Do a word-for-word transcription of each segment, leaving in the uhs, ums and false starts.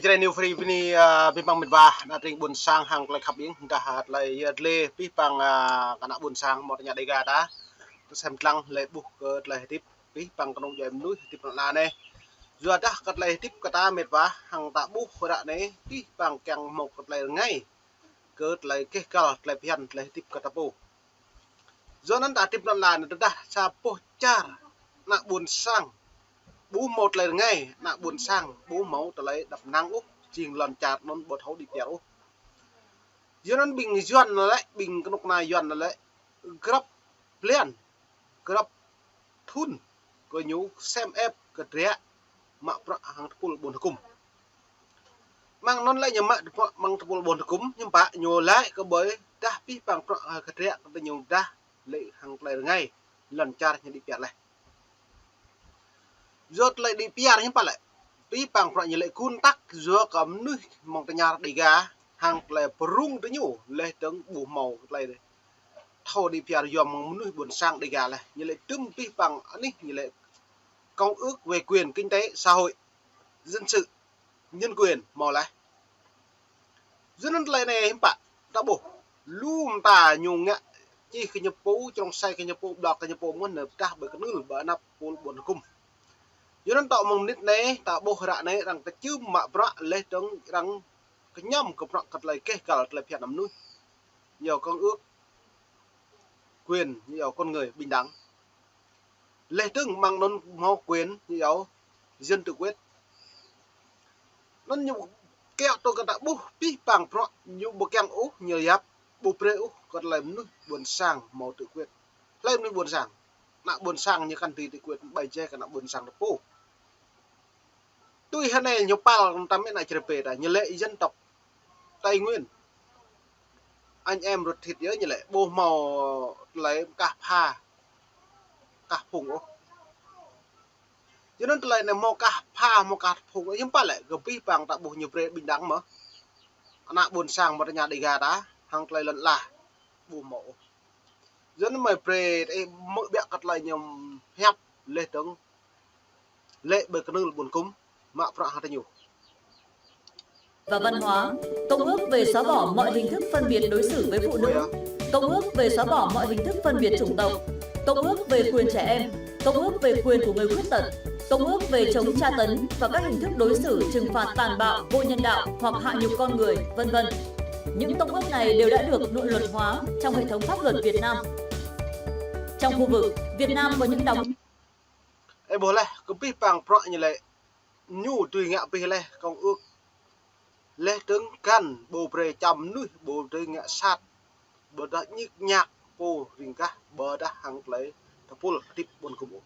Tơlơi New Free bơni, a, abih bang mĕt wa, ană tring ƀôn sang hăng tơlơi khăp ing, dah, a, tơlơi yơh tơlơi abih bang, a, kơ ană ƀôn sang mơ̆ tơña Dega ta. Tơsem tlang lĕ ƀuh kơ tơlơi hơdip, abih bang kơnung djuai mơnuih hơdip lŏn ala anai. Yua dah kơ tơlơi hơdip kơ ta mĕt wa, hăng ta ƀuh ră anai, abih bang kiăng mơ̆ kơ tơlơi rơngai. Kơ tơlơi keh kăl, tơlơi phiăn, tơlơi hơdip kơ ta pô. Yua anŭn ta hơdip lŏn ala anai tơdah sa boh čar ană ƀôn sang ƀu mâo tơlơi rơngai, ană ƀôn sang ƀu mâo tơlơi đăp năng ôh, jing lŏn čar anŭn ƀu thâo đĭ piar ôh. Yua anŭn ƀing Yuan lĕ, ƀing kơnuk kơna Yuan lĕ, grăp blan, grăp thŭn, kơ ñu sem ĕp kơ dră mă bruă hăng tơpul ƀôn hơkŭm. Mơ̆ng anŭn lĕ ñu mă bruă mơ̆ng tơpul ƀôn hơkŭm, hiư̆m pă ñu laĭ kơ ƀơi dah abih bang bruă hăng kơ dră kơ ñu dah lĕ hăng tơlơi rơngai, lŏn čar ñu đĭ piar laih. Yua tơlơi đĭ piar hiư̆m pă lĕ, abih bang bruă ñu lĕ gun tăk yua kơ mơnuih mơ̆ng tơña Dega, hăng tơlơi pơrŭng tơ ñu, laih dơ̆ng ƀu mâo tơlơi thâo đĭ piar yua mơ̆ng mơnuih ƀôn sang Dega laih. Ñu lĕ tŭm abih bang anih ñu lĕ công ước về quyền kinh tế, xã hội, dân sự, nhân quyền mâo laih. Yua anŭn tơlơi anai hiư̆m pă, ta ƀuh. Lu mơta ñu ngă čih kơ ñu pô, črông sai kơ ñu pô, blŏk kơ ñu pô mơ̆n, nao pơdah ƀơi kơnưl ƀơi anăp tơpul ƀôn hơkŭm. Yua anŭn tŏ mơ̆ng mơnit anai, ta ƀuh ră anai arăng kơčưm mă bruă laih dơ̆ng arăng kơñăm kơ bruă kơ tơlơi keh kăl tơlơi phiăn mơnuih. Yua công ước quyền, yua con người bình đẳng. Laih dơ̆ng mơ̆ng anŭn mâo quyền, yua dân tự quyết. Anŭn ñu kiăng tui kơ ta ƀuh abih bang bruă ñu ƀu kiăng ôh, ñu yap ƀu brơi ôh kơ tơlơi mơnuih ƀôn sang mâo tự quyết. Hlơi mơnuih ƀôn sang, ană ƀôn sang ñu kăn dưi tự quyết, ƀai jai kơ ană ƀôn sang ta pô. Tui hơnai ñu păl tăm mĕt ană čơrơbê ta, ñu lĕ dân tộc Tây Nguyên. Anh em ruột thịt yơh ñu lĕ, ƀu mâo tơlơi kah pha, kah phung ôh. Yua anŭn tơlơi anai mâo kah pha, mâo kah phung ôh, hiư̆m pă lĕ, kơ abih bang ta ƀuh ñu brơi bình đẳng mơ̆. Ană ƀôn sang mơ̆ tơña Dega ta, hăng tơlơi lŏn ala, ƀu mâo ôh. Yua anŭn mơi brơi, ơ, mơ̆ ƀiă kơ tơlơi ñu hiăp laih dơ̆ng lĕ ƀơi kơnưl ƀôn hơkŭm mă bruă hăng tơ ñu. Và văn hóa, Công ước về xóa bỏ mọi hình thức phân biệt đối xử với phụ nữ, Công ước về xóa bỏ mọi hình thức phân biệt chủng tộc, Công ước về quyền trẻ em, Công ước về quyền của người khuyết tật, Công ước về chống tra tấn và các hình thức đối xử trừng phạt tàn bạo, vô nhân đạo hoặc hạ nhục con người, vân vân. Những công ước này đều đã được nội luật hóa trong hệ thống pháp luật Việt Nam. Trong khu vực, Việt Nam có những đóng Ơ, ƀuh laih, kơ abih bang bruă ñu lĕ, ñu dưi ngă abih laih công ước. Laih dơ̆ng găn ƀu brơi čăm mơnuih, ƀu dưi ngă sat, ƀôdah ñik ñak pô ring gah, ƀôdah hăng tơlơi tơpul hơdip ƀôn hơkŭm ôh.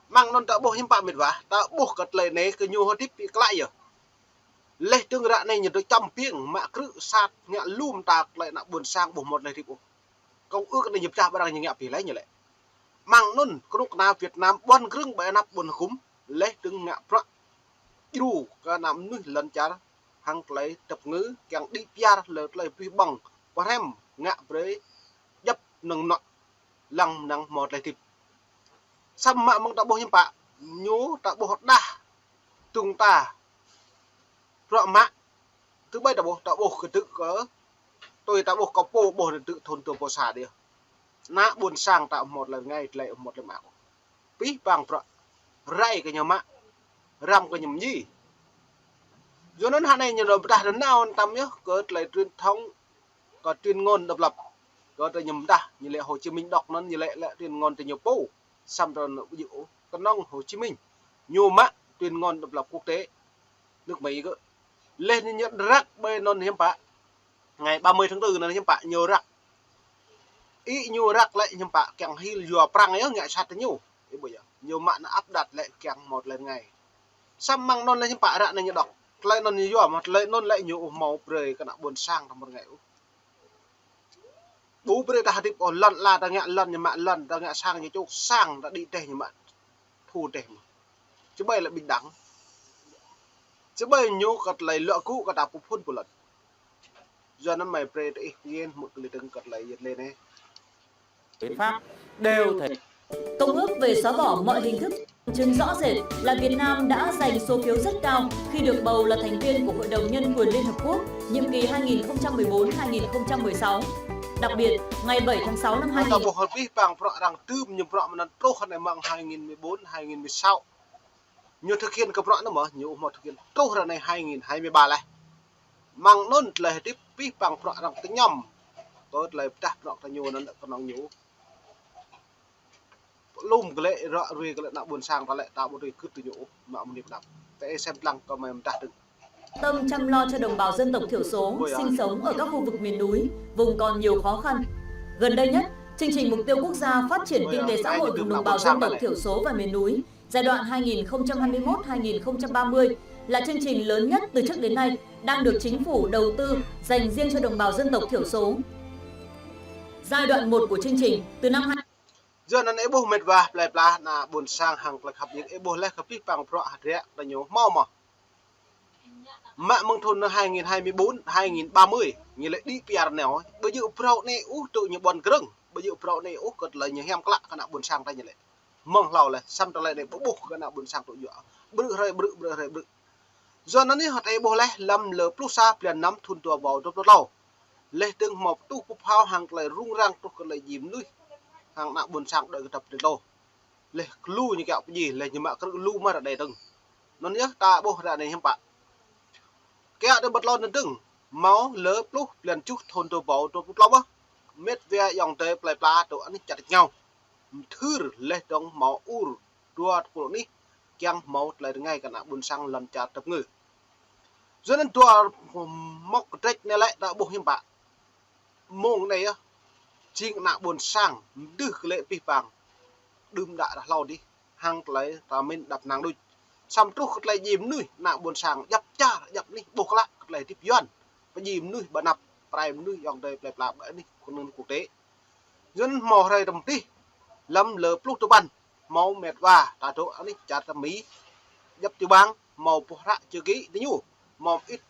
Mơ̆ng anŭn ta ƀuh hiư̆m pă mĕt wa, ta ƀuh kơ tơlơi anai kơ ñu hơdip ƀu klă yơh. Laih dơ̆ng ră anai ñu dưi čăm ƀing mă krư̆ sat ngă lu mơta tơlơi ană ƀôn sang ƀu mâo tơlơi hơdip ôh. Công ước anai ñu pơdah ƀơi arăng ñu ngă abih laih ñu lĕ. Mơ̆ng anŭn kơnuk kơna Việt Nam ƀuăn krơ̆ng ƀơi anăp ƀôn hơkŭm, laih dơ̆ng ngă bruă djru kơ ană mơnuih lŏn čar hăng tơlơi tơpơngư kiăng đĭ piar lĕ tơlơi abih bang pơhrăm ngă brơi djŏp mơnơ̆ng mơnuă lăng mơnơ̆ng mâo tơlơi hơdip. Samơ̆ mơ̆ng ta ƀuh hiư̆m pă, ñu ta ƀuh đah tŭng ta bruă mă, tơƀai ta ƀuh, ta ƀuh kơdơ̆k kơ, tui ta ƀuh kơ pô ƀuh kơdơ̆k thŭn dua rơbâo sa dih. Ană ƀôn sang ta mâo tơlơi rơngai, tơlơi mâo tơlơi mă. Abih bang bruă rai kơ ñu mă, răm kơ ñu mơñi. Yua anŭn hơnai ñu lŏ pơdah rơnau tăm yơh kơ tơlơi truyền thông, kơ tuyên ngôn độc lập. Kơ tơlơi ñu pơdah, ñu lĕ Hồ Chí Minh đọc anŭn, ñu lĕ, lĕ tuyên ngôn tơ ñu pô. Samơ̆ tơ ñu ƀu djơ̆ ôh, kơnơ̆ng Hồ Chí Minh. Ñu mă tuyên ngôn độc lập quốc tế nước Mỹ kơ. Laih anŭn ñu răk ƀơi anŭn hiư̆m pă. Ngày ba mươi tháng tư anŭn hiư̆m pă ñu răk. Ih ñu răk lĕ hiư̆m pă kiăng hil yua prăng yơh ngă sat tơ ñu. Ih ƀuh yơh. Ñu mă anŭn áp đặt lĕ kiăng mâo tơlơi rơngai. Samơ̆ mơ̆ng anŭn lĕ hiư̆m pă ră anai ñu đŏk. Tơlơi anŭn ñu yua mơ̆ tơlơi anŭn lĕ ñu ƀu mâo brơi kơ ană ƀôn sang ta mâo rơngai ôh. Ƀu brơi ta hơdip ôh, lŏn ala ta ngă lŏn ñu mă lŏn, ta ngă sang ñu čŏk sang, ta đĭ teh ñu mă thu teh mơ̆. Či ƀai lĕ bình đẳng. Či ƀai ñu kơ tơlơi luă gŭ kơ ta pơphun pơlŏn. Yua anŭn mơi brơi tơ ih ngên mŭt kơ lĕ dơ̆ng kơ tơlơi yơh lĕ anai. Hiến pháp đều thể Công ước về xóa bỏ mọi hình thức Chứng rõ rệt là Việt Nam đã giành số phiếu rất cao khi được bầu là thành viên của Hội đồng Nhân quyền Liên Hợp Quốc nhiệm kỳ hai nghìn không trăm mười bốn hai nghìn không trăm mười sáu. Đặc biệt, ngày bảy tháng sáu năm hai nghìn. Ñu ta ƀuh abih bang bruă arăng dưm ñu bruă mơ̆n truh anai mơ̆ng hai nghìn mười bốn, hai nghìn mười sáu. Ñu thực hiện kơ bruă anŭn mơ̆n, ñu ƀu hmâo thực hiện truh ră anai hai nghìn hai mươi ba laih. Mơ̆ng anŭn tơlơi hơdip abih bang bruă arăng tơñum. Tơlơi pơdah bruă kơ ñu anŭn kơnơ̆ng ñu. Lŏm glaĭ ră ruai glaĭ ană ƀôn sang ta lĕ ta ƀu dưi kơ̆t tui ñu ôh, mă mơni pơđăp. Tơ sem lăng kơ mơ̆ng mơdah đơ̆ng. Tâm chăm lo cho đồng bào dân tộc thiểu số sinh sống ở các khu vực miền núi, vùng còn nhiều khó khăn. Gần đây nhất, chương trình mục tiêu quốc gia phát triển kinh tế xã hội vùng đồng bào dân tộc thiểu số và miền núi giai đoạn hai nghìn không trăm hai mươi mốt hai nghìn không trăm ba mươi là chương trình lớn nhất từ trước đến nay đang được chính phủ đầu tư dành riêng cho đồng bào dân tộc thiểu số. Giai đoạn một của chương trình từ năm hai Yua anŭn ih ƀuh met wa plơi pla ană ƀôn sang hăng tơlơi khăp ƀing ih ƀuh laih kơ abih bang bruă hơdră kơ ñu hmâo mơ̆n. Mă mơ̆ng thun hai nghìn hai mươi bốn, hai nghìn ba mươi, ñu lĕ đĭ pơyơr nao, ƀu djơ̆ phrâo anai ôh tŭ ñu ƀôn krơ̆ng, ƀu djơ̆ phrâo anai ôh kơ tơlơi ñu hiam klă kơ ană ƀôn sang ta ñu lĕ. Mơ̆ng hlâo laih, samơ̆ tơlơi anai ƀu ƀuh kơ ană ƀôn sang tŭ yua. Brư̆ hrơi brư̆, brư̆ hrơi brư̆. Yua anŭn ih hơtai ƀuh laih lăm lơ pluh sa blan năm thun dua rơbâo dua pluh klâo. Laih dơ̆ng hmâo pơtuh pơphao hăng tơlơi rŭng răng truh kơ tơlơi djai mơnuih. Hăng ană ƀôn sang đơi kơdŏp tơlơi tlô. Laih kơlu ñu kiăng pơdjai, laih ñu mă krư̆ lu mă ră anai dơ̆ng. Anŭn yơh ta ƀuh ră anai hiư̆m pă. Kiăng đơi bơtlon anŭn dơ̆ng, hmâo lơ pluh blan tơjuh thun dua rơbâo dua pluh klâo ƀơh. Met wa ayŏng adơi plơi pla tŭ anih čar tač rơngiao. Mơthưr laih dơ̆ng hmâo ur dua tơpul anih kiăng hmâo tơlơi rơngai kơ ană ƀôn sang lŏn čar tơpơngư. Yua anŭn dua mŏk kơdrĕč anai lĕ ta ƀuh hiư̆m pă. Mơ̆ng anai yơh, jing ană ƀôn sang, mơdưh glaĭ abih bang, đưm đă ră hlâo adih, hăng tơlơi ta min đăp năng đôč. Samơ̆ truh kơ tơlơi djai mơnuih, ană ƀôn sang, djăp čar, djăp anih, ƀuh klă kơ tơlơi hơdip Yuan. Pơdjai mơnuih ƀơi anăp, pơrai mơnuih ayŏng adơi plơi pla ƀơi anih, kơnơ̆ng quốc tế. Yua anŭn hmâo hrơi tơm adih, lăm lơ pluh tơpăn, hmâo met wa, ta dŏ anih čar ta Mi, djăp tơbang, hmâo boh hră chữ ký tơ ñu, hmâo mơit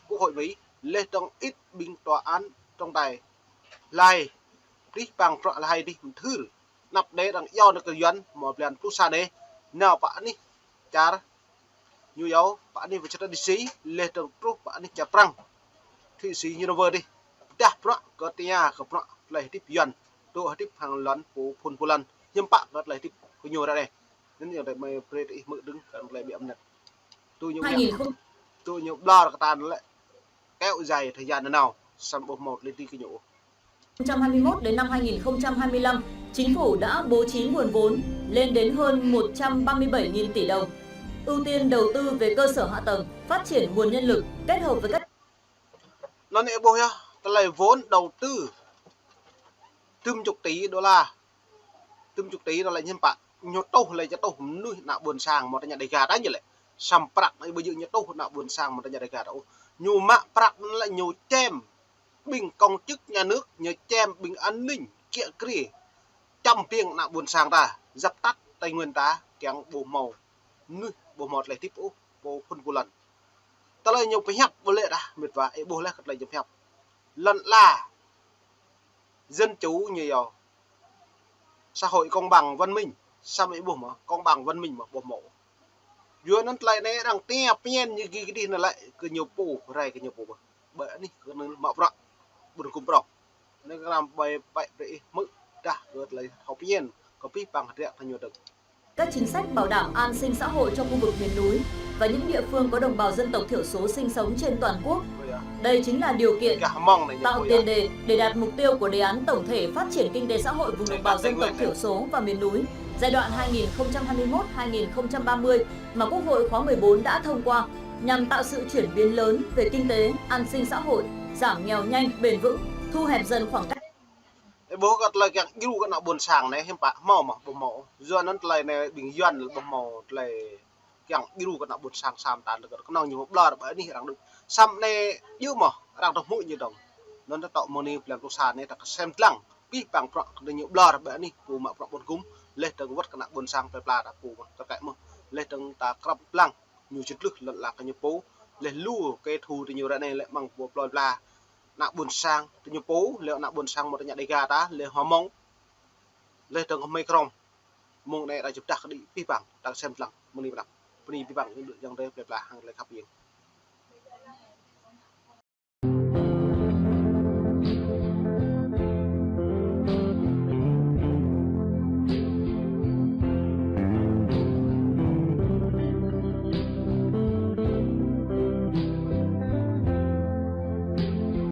Quốc hội Mi, laih dơ̆ng mơit ƀing tòa án trọng tài, hlơi, abih bang bruă hlơi adih mơthưr, anăp đe arăng iâu nao kơ Yuan, hmâo blan pluh sa anai, nao pơ anih čar New York, pơ anih Washington D C, laih dơ̆ng truh pơ anih čar Prăng, Thụy Sĩ, Geneva adih. Pơdah bruă kơ tơña kơ bruă tơlơi hơdip Yuan, tŭ hơdip hăng lŏn pô phun pô lăn, hiư̆m pă kơ tơlơi hơdip kơ ñu ră anai. Anŭn yơh tơlơi mơi brơi tơ ih hmư̆ dơ̆ng kơ tơlơi ƀiă mơnat. Tŭ ñu, hai nghìn không, tŭ ñu ƀlŏr kơ ta anŭn lĕ. Kéo dài thời gian nanao, samơ̆ ƀu hmâo tơlơi dưi kơ ñu ôh. Hai nghìn không trăm hai mươi mốt đến năm hai nghìn không trăm hai mươi lăm, chính phủ đã bố trí nguồn vốn lên đến hơn một trăm ba mươi bảy nghìn tỷ đồng, ưu tiên đầu tư về cơ sở hạ tầng, phát triển nguồn nhân lực, kết hợp với các Anŭn ih ƀuh yơh, tơlơi vốn đầu tư tơm chục tỷ đô la. Tơm chục tỷ đô la hiư̆m pă, ñu tuh lĕ, ñu tuh mơnuih ană ƀôn sang mơ̆ tơña Dega ta ñu lĕ. Samơ̆ prăk anai ƀu djơ̆ ñu tuh ană ƀôn sang mơ̆ tơña Dega ta ôh. Ñu mă prăk anŭn lĕ ñu čem ƀing công chức nhà nước, ñu čem ƀing an ninh, kiă kriê, čăm biêng ană ƀôn sang ta, dập tắt Tây Nguyên ta, kiăng ƀu hmâo mơnuih, ƀu hmâo tơlơi hơdip ôh, pô phun pô lăn. Tơlơi ñu pơhiăp ƀu lĕ dah, met wa, ih ƀuh laih kơ tơlơi ñu pơhiăp. Lŏn ala dân chủ ñu yơh, xã hội công bằng văn minh, samơ̆ ih ƀuh mơ̆, công bằng văn minh mơ̆ ƀu hmâo. Yua anŭn tơlơi anai arăng tơña pơñen ñu gih kơdih anŭn lĕ kơ ñu pô, rai kơ ñu pô. Ƀơi anih kơnơ̆ng mă bruă, ƀun kŭm prŏng. Anai kơ anăm ƀai pĕ brơi ih hmư̆ dah kơ tơlơi thâo pơñen kơ abih bang hơdră kơ ñu dơ̆ng. Các chính sách bảo đảm an sinh xã hội cho khu vực miền núi và những địa phương có đồng bào dân tộc thiểu số sinh sống trên toàn quốc. Đây chính là điều kiện tạo tiền đề để đạt mục tiêu của đề án tổng thể phát triển kinh tế xã hội vùng đồng bào dân tộc thiểu số và miền núi giai đoạn hai nghìn không trăm hai mươi mốt hai nghìn không trăm ba mươi mà Quốc hội khóa mười bốn đã thông qua, nhằm tạo sự chuyển biến lớn về kinh tế, an sinh xã hội, giảm nghèo nhanh, bền vững, thu hẹp dần khoảng cách. Ih ƀuh kơ tơlơi kiăng djru kơ ană ƀôn sang anai hiư̆m pă, hmâo mơ̆ ƀu hmâo. Yua anŭn tơlơi anai ƀing Yuan ƀu hmâo tơlơi kiăng djru kơ ană ƀôn sang sa mơta, kơnơ̆ng ñu ƀlŏr ƀơi anih arăng đôč. Samơ̆ anai djơ̆ mơ̆ arăng tơhmư̆ ñu dơ̆ng. Anŭn ta tŏ mơ̆ng anai blan pluh sa anai ta kơ sem lăng abih bang bruă kơ ñu ƀlŏr ƀơi anih pô mă bruă ƀun kŭm, laih dơ̆ng wơ̆t kơ ană ƀôn sang plơi pla ta pô mơ̆ tơkai mơ̆, laih dơ̆ng ta krăp lăng ñu čơtlưh lŏn ala kơ ñu pô, laih lu kơ thu tơ ñu ră anai lĕ mơ̆ng pô plơi pla. Ană ƀôn sang tơ ñu pô, laih ană ƀôn sang mơ̆ tơña Dega ta, laih hmâo mơ̆ng, laih dơ̆ng kơ mơi krong. Mơ̆ng anai đa jơ̆p đah kơđi pih pang, đa sem lăng, mơni pơnăng. Bơni pih pang, yang dơi plơi pla hăng tơlơi khăp ƀing.